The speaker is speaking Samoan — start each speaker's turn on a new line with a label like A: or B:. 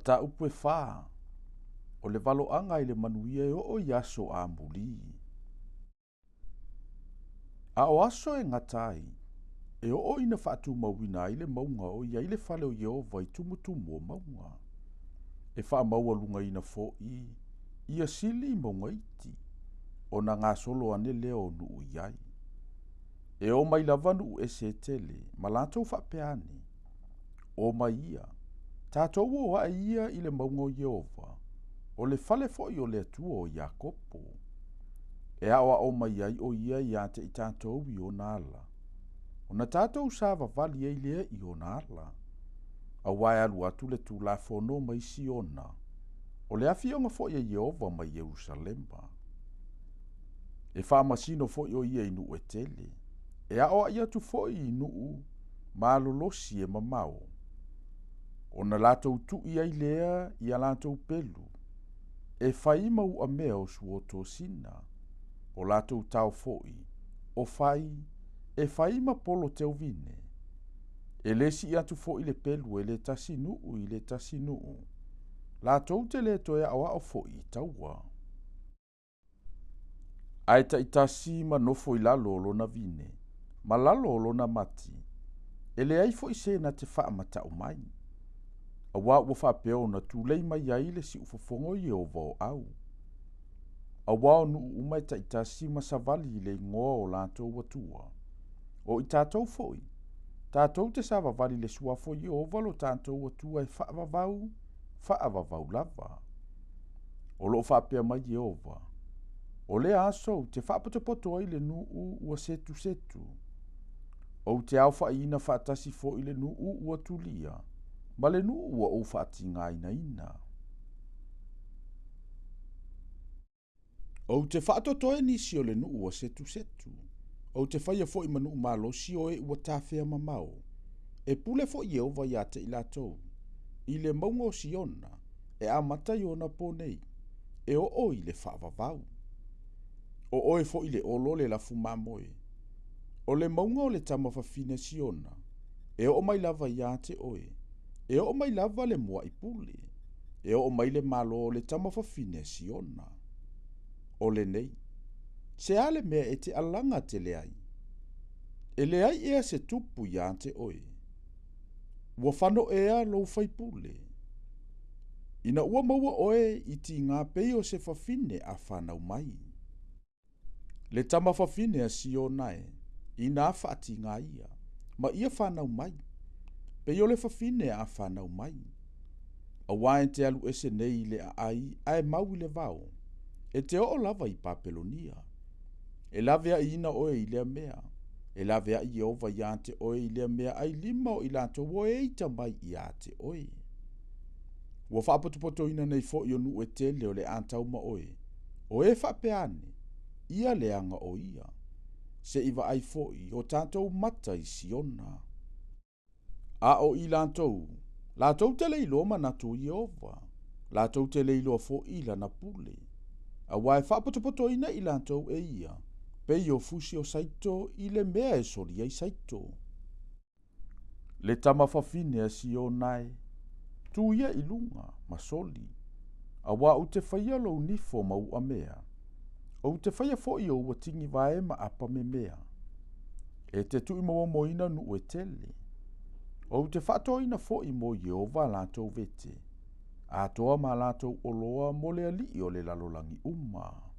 A: Mataupu e fa, o le valoaga i le manuia e oo i aso amuli. A o aso e gata ai, e oo ina faatumauina ai le mauga o i ai le fale o Ieova i tumutumu o mauga. E faamaualugaina foi ia sili i mauga iti, ona gasolo ane lea o nuu i ai. E o mai lava nuu ese e tele, ma latou faapea ane, O mai ia, tatou o ae ia i le mauga o Ieova, o le fale foi o le Atua o Iakopo. E aoao mai ai o ia ia te i tatou i ona ala, ona tatou savavali ai lea i ona ala. Aua e alu atu le Tulafono mai Siona, o le afioga foi a Ieova mai Ierusalema. E faamasino foi o ia i nuu e tele, e aoai atu foi i nuu malolosi e mamao, ona latou tui ai lea i a latou pelu, e fai ma uamea o suotosina, o latou tao foi, o fai, e fai ma polo teuvine. E le sii atu foi le pelu e le tasi nuu i le tasi nuu, latou te le toe aoao foi i taua. Ae taitasi ma nofo i lalo o lona vine, ma lalo o lona mati, e leai foi se na te faamatau mai. Aua ua faapea ona tulei mai ai le siufofoga o Ieova o au. Aua o nuu uma e taitasi ma savali i le igoa o latou atua. O i tatou foi, tatou te savavali i le suafa o Ieova lo tatou Atua e faavavau, faavavau lava. O loo faapea mai Ieova, O lea aso ou te faapotopoto ai le nuu ua setusetu. Ou te aofaiina faatasi foi le nuu ua tulia, ma le nuu ua ou faatigainaina. Ou te faatotoe nisi o le nuu ua setusetu. Ou te faia foi ma nuu malosi o e ua tafea mamao. E pule foi Ieova ia te i latou, i le mauga o Siona, e amata i ona po nei, e oo i le faavavau. O oe foi le olo le lafu mamoe. O le mauga o le tama fafine Siona, e oo mai lava ia te oe, e oo mai lava le muaʻi pule, e oo mai le malo o le tama fafine Siona. O lenei, se a le mea e te alaga tele ai? E leai ea se tupu ia te oe. Ua fano ea lou faipule. Ina ua maua oe i tiga pei o se fafine a fanau mai. Le tama fafine a Siona e, inā faatiga ia, ma ia fanau mai, pei o le fafine a fanau mai. Aua e te alu ese nei i le aai ae mau i le vao, e te oo lava i Papelonia. E laveaiina oe i lea mea, e laveai Ieova ia te oe i lea mea ai lima o i latou o e ita mai ia te oe. Ua faapotopotoina nei foi o nuu e tele o le a tau ma oe, o e faapea ane, ia leaga o ia. Se i vaai foi o tatou mata i Siona. A o i latou, latou te le iloa manatu o Ieova, latou te le iloa foi i lana pule. Aua e faapotopotoina i latou e ia, pei o fusi o saito i le mea e soli ai saito. Le tama fafine a Siona e, tu ia i luga, ma soli, aua ou te faia lou nifo ma uamea, ou te faia foi ou atigivae ma apa memea. E te tuuimomoina nuu e tele. Ou te faatoaina foi mo Ieova latou vete, atoa ma latou oloa mo le alii o le lalolagi uma.